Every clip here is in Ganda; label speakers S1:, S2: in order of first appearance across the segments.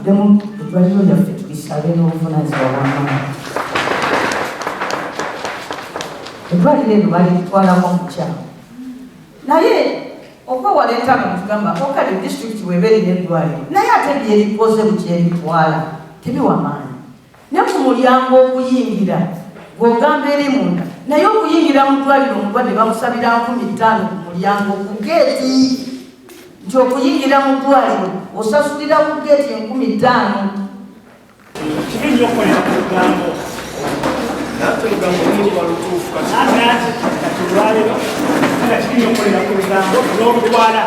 S1: Tuddemu eddwaliro lyaffe tulisabe n'obuvunanyizibwa bwamaanyi. Eddwaliro eryo balitwalamu omukyamu, naye okwewala entalo ntugamba okale disitulikiti weba erina eddwaliro, naye ate byerikoze bukyeritwala tebiwa maanyi. Ne ku mulyango okuyingira gw'ogamba eri munda, naye okuyingira mu ddwaliro omulwadde bamusabira 5000 ku mulyango, ku geeti, nti okuyingira mu ddwaliro osasulira ku geeti 5000.
S2: Kibi nnyo okukolera ku lugambo.
S3: Ate olugambo luba lutuufu kati.
S2: Anti kati olwaleero nga kibi nnyo okukolera ku lugambo n'olutwala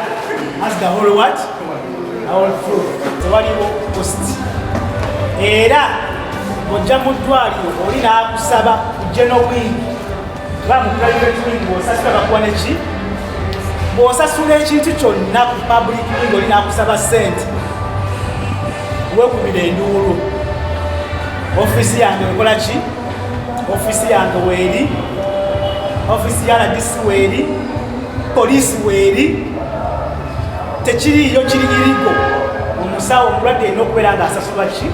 S2: as the whole what? Whole truth. Tewaliwo cost. Era bw'ojja mu ddwaliro oli n'akusaba ku general wing, ba mu private wing bw'osasula bakuwa neki? Bw'osasula ekintu kyonna ku public wing, oli n'akusaba ssente, weekubira enduulu. Ofiisi yange ekola ki? Ofiisi yange weeri, ofiisi ya RDC weeri, poliisi weeri. Tekiriiyo, kiri illegal. Omusawo, omulwadde erina okubeera ng'asasulwa ki?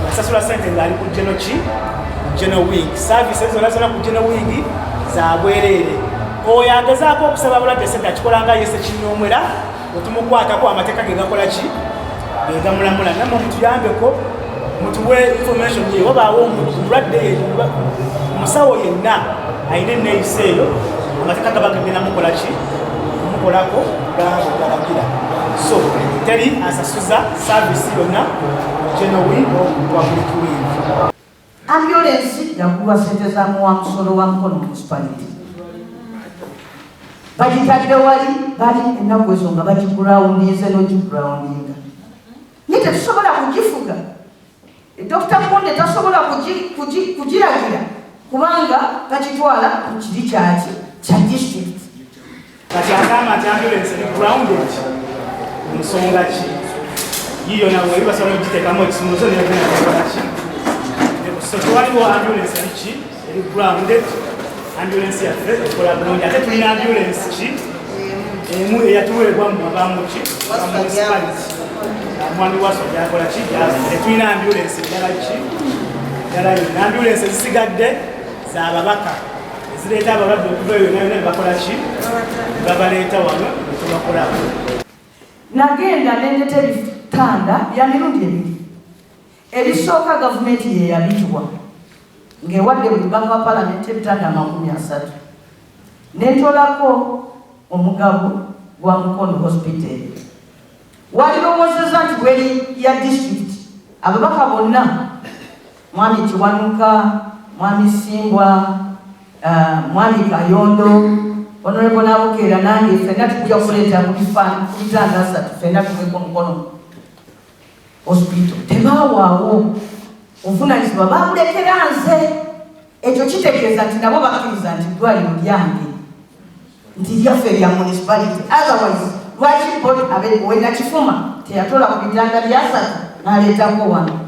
S2: Ng'asasula sente ng'ali ku general ki? General wing. Services zonna zonna ku general wing za bwereere. Oyo agezaako okusaba abalwadde sente akikola nga yese kinyoomwera. Otumukwatako, amateeka ge gakola ki? Ge gamulamula. Nammwe mutuyambeko, mutuwe information ye wabaawo omulwadde ye, omusawo yenna alina enneeyisa eyo, amateeka gaba gagenda mukola ki? Mukolako gabo galagira. So teri asasuza service yonna general wing or public wing.
S1: Ambulensi yakulwa sente za muwa musolo wa Mukono Municipality, bagitadde wali bali ennaku ezo nga bagigroundinze n'ogigroundinga, naye tetusobola kugifuga. Dr Kunde tasobola kugiragira kubanga bakitwala ku kiri kyaki kya district.
S2: Kati agamba nti ambulance eri grounded ku nsonga ki? Yiyo nawe eri basobola okugiteekamu ekisumuzo negenda nekola ki? So tewaliwo ambulance eri ki? Eri grounded. Ambulance yaffe ekola bulungi. Ate tulina ambulance ki? Emu eyatuweebwa mu abamuki municipality, omwami waso gyakola ki? Tetulina ambulance endala ki? Endala yonna. Ambulance ezisigadde zababaka ezireeta abalwadde okuva eyo yonna yonna ne bakola ki? Ne babaleeta wano netubakolako.
S1: Nagenda nendeta ebitanda bya mirundi ebiri. Ebisooka gavumenti yeyabituwa ng'ewadde buli mubaka wa palamenti ebitanda 30, nentolako omugabo gwa Mukono Hospital. Walirowoozeza nti bweri ya district, ababaka bonna, mwami Kiwanuka, mwami Simbwa, mwami Kayondo, Honorable Nabukeera nange ffenna tujja kuleeta ku bitanda 30, ffenna tuweko Mukono Hospital. Tebaawaawo, obuvunanyizibwa babulekera nze. Ekyo kitegeeza nti nabo bakkiriza nti ddwaliro lyange, nti lyaffe lya municipality. Otherwise lwaki wenakifuma teyatola ku bitanda 30 n'aleetako wano?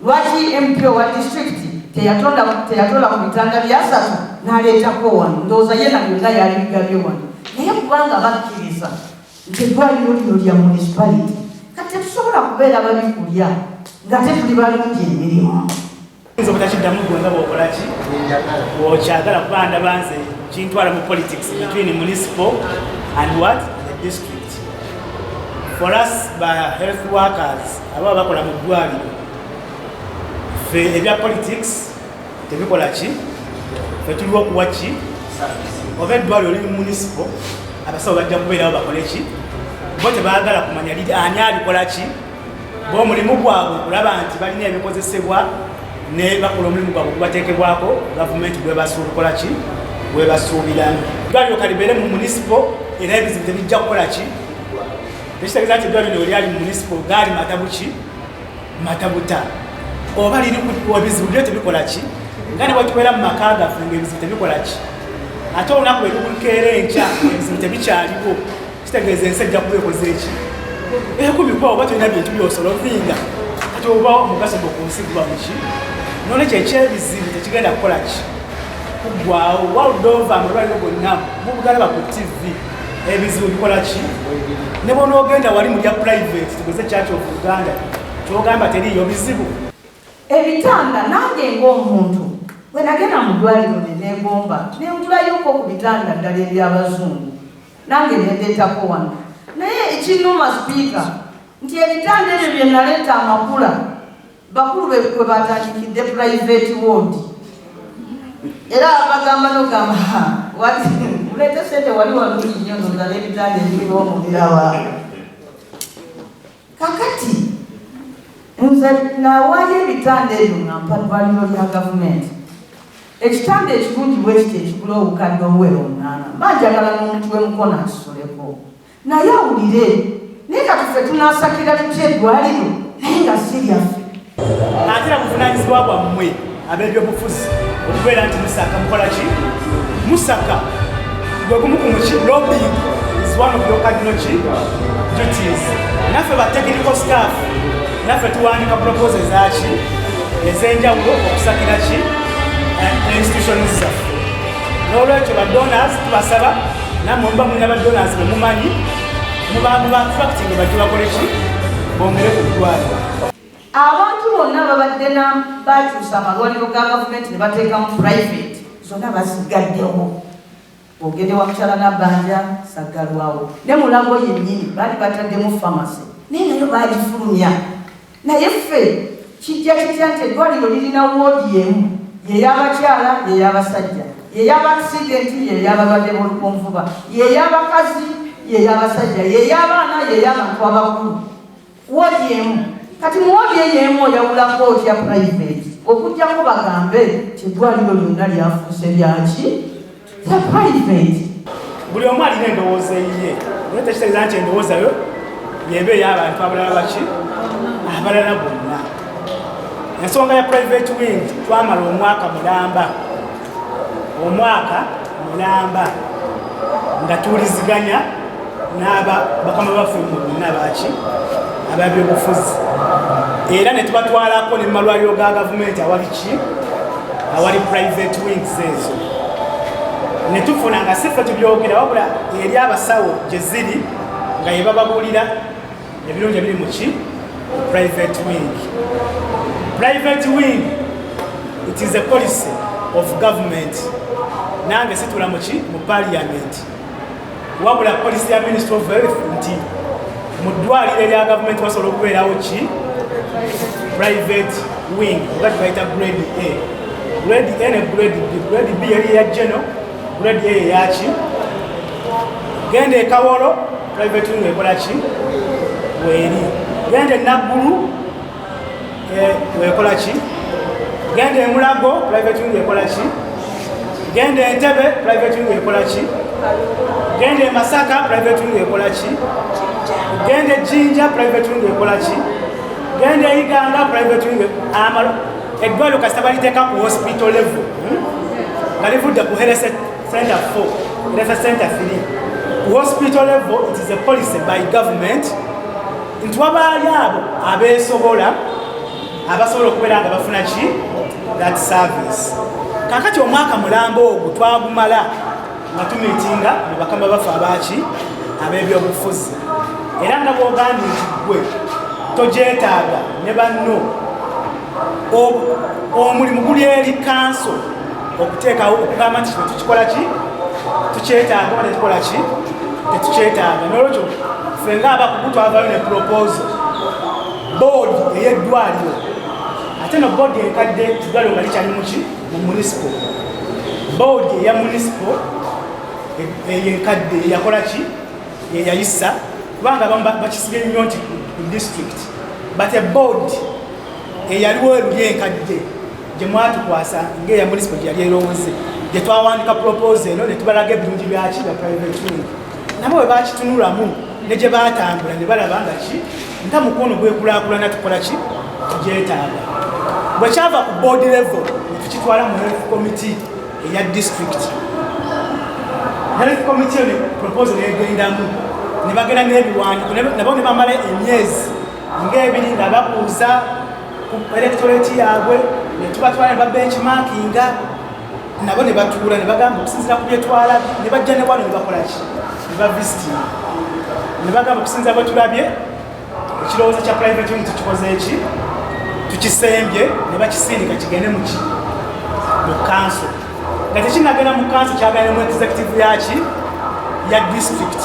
S1: Lwaki MP owa district teyatola ku bitanda 30 n'aleetako wano? Ndowooza ye na byonna yali bigabye wano, naye kubanga bakkiriza nti eddwaliro lino lya municipality. Kati tetusobola kubeera babi kulya nga tetuli balungi emirimu.
S2: Oyinza obutakiddamu gwe nga bw'okola ki? Bw'okyagala, kuba ndaba nze kintwala mu politics between municipal and what? The district. For us ba health workers ababa bakola mu ddwaliro, ffe ebya politics tebikola ki? Ffe tuliwo okuwa ki? Oba eddwaliro liri municipal, abasawo bajja kubeerawo bakole ki? Bo tebaagala kumanya ani alikola ki. Bo omulimu gwabwe kulaba nti balina ebikozesebwa ne bakola omulimu gwabwe gubateekebwako gavumenti gwebasuukola ki? Gwebasuubiramu. Eddwaliro kalibeere mu municipal, era ebizibu tebijja kukola ki? Tekitegeeza nti eddwaliro lino lyali mu municipal gaali matabu ki? Matabuta oba liri ebizibu byo tebikola ki? Nga ne bwetubeera mu maka gaffe nga ebizibu tebikola ki? Ate olunaku lwe lukeera enkya ebizibu tebikyaliwo, kitegeeza ensi ejja kuba ekoze eki? Ekumikwa. Oba tolina bintu byosolovinga, kati oba omugaso gwo ku nsi guba muki? Nolwekyo ekyebizibu tekigenda kukola ki? Kuggwawo. World over, amalwaliro gonna mubugalaba ku TV, ebizibu bikola ki? Ne bwonoogenda wali mu lya private, tugeze Church of Uganda, Kyogamba teriiyo bizibu.
S1: Ebitanda, nange ng'omuntu bwe nagenda mu ddwaliro ne neegomba nentulayoko ku bitanda ddala ebyabazungu, nange nendeetako wano. Naye ekinnuma, Sipiika, nti ebitanda ebyo bye naleeta amakula bakulu be kwe batandikidde private ward, era bagamba nogamba wati muleete sente wali walungi nnyo noza n'ebitanda ebiriwo mubirawa. Kakati nze nawaayo ebitanda ebyo nga mpa ddwaliro lya gavumenti. Ekitanda ekirungi bwe kiti ekigula obukadde obuwera 8, mba njagala n'omuntu w'emukono akisuleko naye awulire. Naye kati ffe tunaasakira tutya eddwaliro naye nga si lyaffe?
S2: Ate era buvunanyizibwa bwammwe ab'ebyobufuzi okubeera nti musaka, mukola ki, musaka gwe gumu ku muki, lobbying is one of your cardinal ki duties. Naffe ba technical staff, naffe tuwandika proposal zaki ez'enjawulo okusakira ki institutions zaffe. N'olwekyo ba donors tubasaba, nammwe muba mulina ba donors bemumanyi, muba attracting bajje bakole ki, bongere ku ddwaliro.
S1: Abantu bonna babadde na bakyusa amalwaliro ga gavumenti ne bateekamu private, zonna basigaddewo. Ogende wa mukyala Nabbanja, saggalwawo, ne Mulago yennyini baali bataddemu pharmacy, naye nayo bagifulumya. Naye ffe kijja kitya nti eddwaliro lirina woodi emu, yey'abakyala, yey'abasajja, yey'aba accident, yey'abalwadde b'olukonvuba, yey'abakazi, yey'abasajja, yey'abaana, yey'abantu abakulu, woodi emu? Kati mu woodi eyo emu oyawulako otya private, okugjako bagambe ti eddwaliro lyonna lyafuuse lyaki, lya private?
S2: Buli omu alina endowooza eyiye, naye tekitegeeza nti endowooza yo yeba ey'abantu abalala baki abalala bonna. Ensonga ya private wing, twamala omwaka mulamba, omwaka mulamba nga tuwuliziganya n'aba bakama baffe mu bonna baki ababyobufuzi, era ne tubatwalako ne mu malwaliro ga gavumenti awali ki, awali private wings ezo, ne tufuna nga si ffe tubyogera, wabula eri abasawo gye ziri nga ye bababuulira ebirungi ebiri mu ki, private wing. Private wing, it is a policy of government. Nange situla mu ki, mu parliament, wabula policy ya Ministry of Health nti mu ddwaliro erya gavumenti basobola okubeerawo ki, private wing, oba tebayita grade A, grade A ne grade B. Grade B yeri eya general, grade A eyaki. Genda ekawolo, private wing ekola ki, weeri. Genda enaggulu, wekola ki. Genda emulago, private wing ekola ki. Genda Entebe, private wing ekola ki. Genda emasaka, private wing ekola ki. Genda ejinja, private wing ekola ki. Genda eiganga, private wing. Amalo eddwaliro kasita baliteeka ku hospital level, Nga livudde ku health center 4, health center 3, ku hospital level, it is a policy by government nti wabaayo abo abeesobola abasobola okubeera nga bafuna ki, that service. Kakati omwaka mulamba ogwo twagumala nga tumiitinga mu bakama baffe abaki ab'ebyobufuzi, era nga bwogambye nti gwe togyetaaga ne banno, omulimu guli eri kanso okuteekawo okugamba nti kino tukikola ki, tukyetaaga oba tetukola ki, tetukyetaaga. Nolwekyo ffe ngaabakugu twavayo ne proposal, board ey'eddwaliro, ate no board enkadde, eddwaliro nga likyali muki, mu municipal, board eya municipal eyo enkadde eyakola ki, yeyayisa, kubanga abamu bakisibye nnyo nti ku district, but a board eyaliwo eruli enkadde gye mwatukwasa ngaeya municipal gye yali erowooze, gye twawandika proposal eno ne tubalaga ebirungi byaki, bya private wing. Nabo bwe bakitunulamu ne gye batambula ne balaba nga ki, nta mukono gwekulaakulana, tukola ki, tugyetaaga. Bwe kyava ku board level ne tukitwala mu health committee eya district. Health committee eno proposal negendamu, ne bagenda n'ebiwandiiko nabo ne bamala emyezi ng'ebiri nga babuuza ku electorate yaabwe, ne tubatwala ne babenchmarkinga nabo, ne batuula ne bagamba okusinziira ku byetwalabye, ne bajja ne wano ne bakola ki, ne bavisitinga, ne bagamba okusinziira bwe tulabye. Ekirowoozo kya private wing tukikoze eki, tukisembye ne bakisindika kigende muki mu council. Nga tekinagenda mu council, kyagenda mu executive yaki ya district,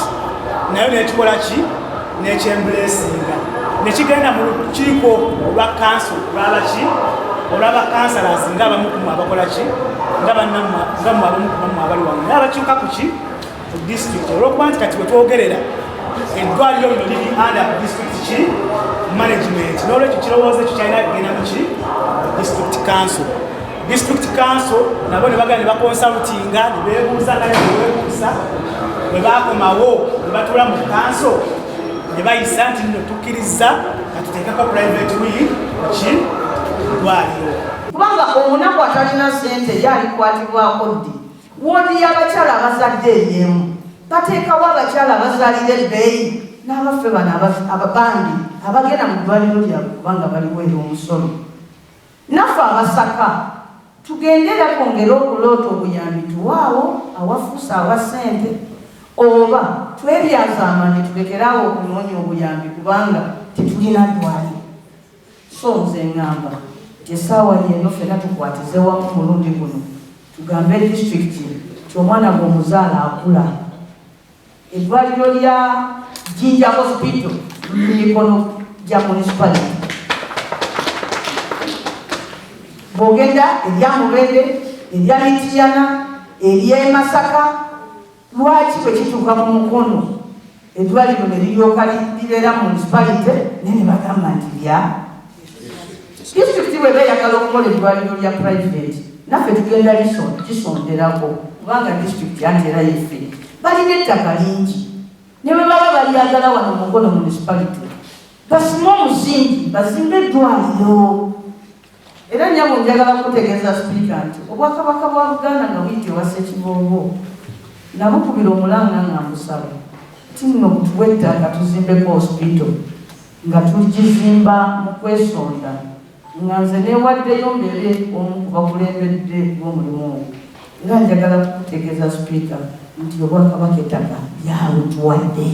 S2: nayo nekikola ki, nekyembulesinga, nekigenda mu lukiiko olwa council, olwabaki, olwaba councillors, nga abamu kumwe abakola ki, nga bannammwe, nga mmwe abamu ku bammwe abali wano, naye abakiuka ku ki, ku district. Olwokuba nti kati wetwogerera eddwaliro lino liri under district ki management, n'olwekyo kirowoozo ekyo kyalina kugenda mu ki district council. District council nabo ne bagenda ne baconsultinga, ne beebuuza nga ne beebuuza. Bwe bakomawo ne batuula mu council ne bayisa nti nno tukkiriza katuteekeko private wing ki ddwaliro.
S1: Kubanga omunaku atalina sente ye alikwatibwako ddi? Woodi y'abakyala abazadde eryemu, bateekawo abakyala abazaalira ebbeeyi, n'abaffe bano ababandi abagenda mu ddwaliro lyabwe kubanga baliweera omusolo. Naffe abasaka tugende era twongere okuloota obuyambi, tuwaawo awafuuse awa ssente, oba twebyazaamanye tulekeraawo okunoonya obuyambi kubanga tetulina ddwaliro. So nze ŋŋamba nti essaawa yeno ffenna tukwatize wamu mulundi guno, tugambe disitulikiti nti omwana bw'omuzaala akula. Eddwaliro lya Jinja Hospital luli mikono gya municipality. Bw'ogenda erya Mubende, erya Mityana, ery'e Masaka, lwaki bwe kituuka mu Mukono eddwaliro ne liryoka libeera municipality, naye ne bagamba nti lya disitulikiti? Bweba eyagala okukola eddwaliro lya private, naffe tugenda kisonderako, kubanga disitulikiti anti era yeffe. Balina ettaka lingi, ne bwe baba balyagala wano Mukono municipality, basime omusingi bazimbe eddwaliro. Era nyabo njagala kutegeeza sipiika nti Obwakabaka bwa Buganda nga buyita ewa Ssekiboobo nabukubira omulanga nga mbusaba nti nno butuwe ettaka tuzimbeko hospital, nga tugizimba mu kwesonda, nga nze neewaddeyo mbeere omu ku bakulembedde b'omulimu ogwo. Era njagala kukutegeeza sipiika nti Obwakabaka ettaka lyalutuwadde.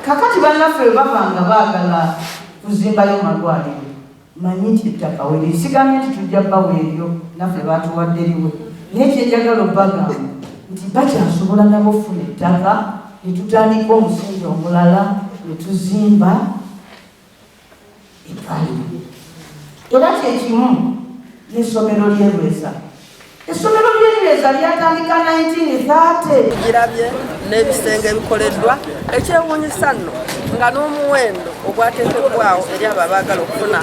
S1: Kakati bannaffe bwe baba nga baagala kuzimbayo malwaliro, manyi nti ettaka weriri. Sigambye nti tujja bbawa eryo, naffe baatuwadde liwe, naye kyenjagala obbagamba nti bakyasobola nabo okufuna ettaka ne tutandika omusingi omulala ne tuzimba eddwaliro. Era kyekimu n'essomero ly'e Lweza. Essomero ly'e Lweza lyatandika 1930.
S4: Girabye n'ebisenge ebikoleddwa. Ekyewuunyisa nno nga n'omuwendo ogwateekebwawo eri abo abaagala okufuna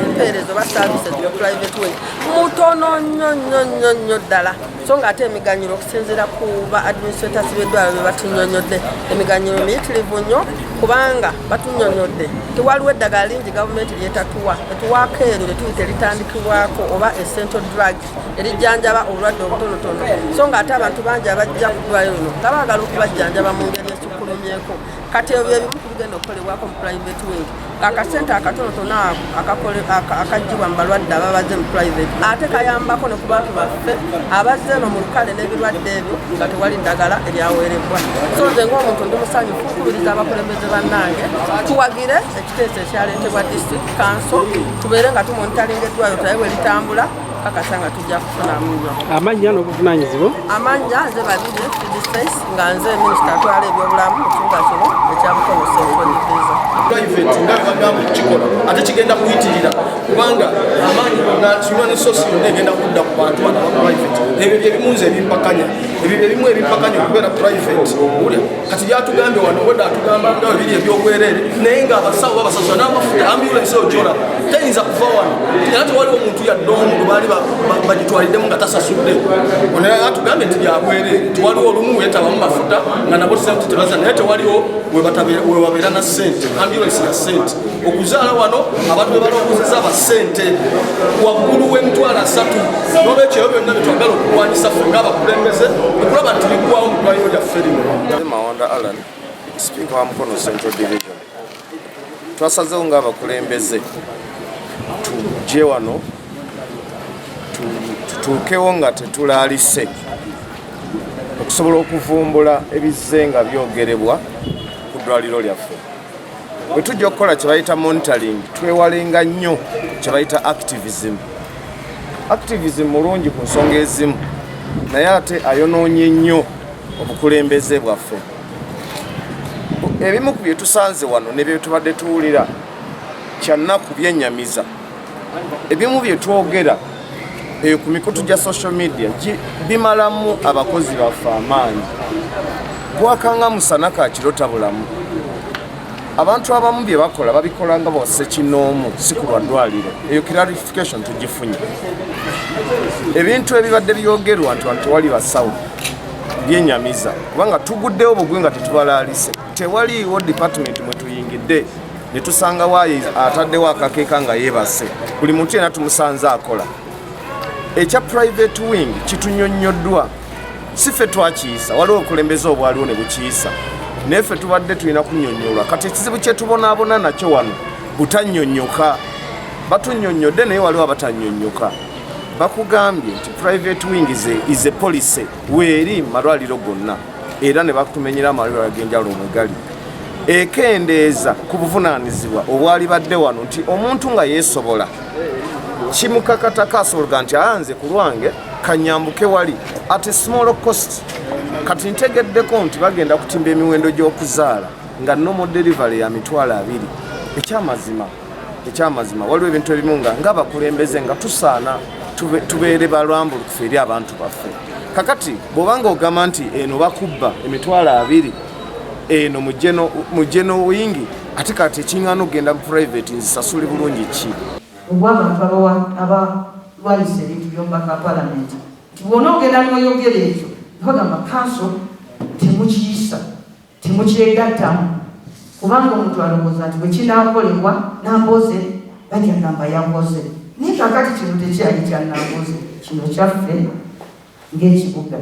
S4: empeereza oba services mu private wing mutono nnyo nnyo nnyo nnyo ddala. So nga ate emiganyulo, okusinziira ku ba administrators b'eddwaliro bye batunyonyodde, emiganyulo miyitirivu nnyo, kubanga batunyonyodde tiwaliwo eddagala lingi gavumenti lyetatuwa, etuwaako eryo lyetuyita eritandikibwako oba essential drug erijjanjaba obulwadde obutonotono. So nga ate abantu bangi abajja ku ddwaliro lino nga baagala okubajjanjaba mu ngeri esukkulumyeko. Kati ebyo ebimu ku bigenda okukolebwako mu private wing, akasente akatonotono ako akaggyibwa mu balwadde ababaze mu private ate kayambako ne ku bantu baffe abazze eno mu lukale n'ebirwadde ebyo nga tewali ddagala eryaweerebbwa. So nze ng'omuntu ndi musanyufu, nkubiriza abakulembeze bannange tuwagire ekiteeso ekyaleetebwa district council, tubeere nga tumonitoringa eddwaliro tulabe bwe litambula, kakasa nga tujja kufunamu nnyo.
S5: Amannya n'obuvunaanyizibwa?
S4: Amannya nze Babirye Fidiface, nga nze minisita atwala ebyobulamu mu kibuga kino ekya Mukono Central Division.
S3: Private nga bagamba okukikola ate kigenda kuyitirira, kubanga amaanyi gonna, human resource yonna egenda kudda ku bantu bano aba private. Ebyo byebimu nze ebimpakanya, ebyo byebimu ebimpakanya okubeera private. Owulira kati byatugambye wano, obwedda atugamba nga bwe biri ebyobwereere, naye nga abasawo babasasula n'amafuta. Ambulance eyo gyolaba teyinza kuva wano, era tewaliwo omuntu yadde omu gwe baali bagitwaliddemu nga tasasudde. Ono atugambye nti byabwereere, tewaliwo olumu weetabamu mafuta nga nabo sente tebaza, naye tewaliwo wewabeera na sente. Ambulance ya sente, okuzaala wano abantu bebalowozeza ba sente waggulu w'emitwalo 30. N'olwekyo ebyo byonna byetwagala okulwanyisa ffe ng'abakulembeze, okulaba nti biggwawo mu ddwaliro lyaffe lino.
S6: Mawanda Allan, sipiika wa Mukono Central Division. Twasazeewo ng'abakulembeze tujje wano tutuukewo nga tetulaalise, okusobola okuvumbula ebizze nga byogerebwa ku ddwaliro. ddwaliro lyaffe. Bwe tujja okukola kye bayita monitoring, twewalenga nnyo kye bayita activism. Activism mulungi ku nsonga ezimu, naye ate ayonoonye nnyo obukulembeze bwaffe. Ebimu ku bye tusanze wano ne bye tubadde tuwulira kyannaku, byennyamiza. Ebimu bye twogera eyo ku mikutu gya social media bimalamu abakozi baffe amaanyi. Gwakanga musana ka kiro tabulamu. Abantu abamu bye bakola babikola nga bwasekinoomu, si ku lwa ddwaliro. Eyo clarification tugifunye. Ebintu ebibadde byogerwa nti wano tewali basawo byenyamiza, kubanga tuguddewo bugwi nga tetubalaalise. Tewaliiwo department mwe tuyingidde ne tusangawo ataddewo akakeeka nga yeebase. Buli muntu yenna tumusanze akola. Ekya private wing kitunyonnyoddwa, si ffe twakiyisa, waliwo obukulembeze obwaliwo ne bukiyisa, naye ffe tubadde tulina kunyonnyolwa. Kati ekizibu kye tubonaabona nakyo wano butannyonnyoka. Batunnyonnyodde, naye waliwo abatannyonnyoka. Bakugambye nti private wing is a policy weeri mu malwaliro gonna, era ne batumenyera amalwaliro ag'enjawulo mwe gali. Ekendeeza ku buvunaanyizibwa obwali badde wano nti omuntu nga yeesobola kimukakatako asobola nti anze ku lwange kanyambuke wali at a small cost. Kati ntegeddeko nti bagenda kutimba emiwendo gy'okuzaala nga normal delivery ya 20,000. Ekyamazima waliwo ebintu ebimu nga ng'abakulembeze nga tusaana tubeere balambulukufu eri abantu baffe. Kakati bw'obanga ogamba nti eno bakubba 20,000 eno mu general wing, ate kati ekiŋŋaana okugenda mu private nzisasule bulungi ki?
S1: Obw'abantu abalwanyisa ebintu by'omubaka wa palamenti, nti bw'ona ogenda n'oyogera ekyo, bagamba kanso temukiyisa, temukyegattamu, kubanga omuntu alowooza nti bwe kinaakolebwa Nambooze bajja gamba yakoze. Naye kakati kino tekyali kya Nambooze, kino kyaffe ng'ekibuga.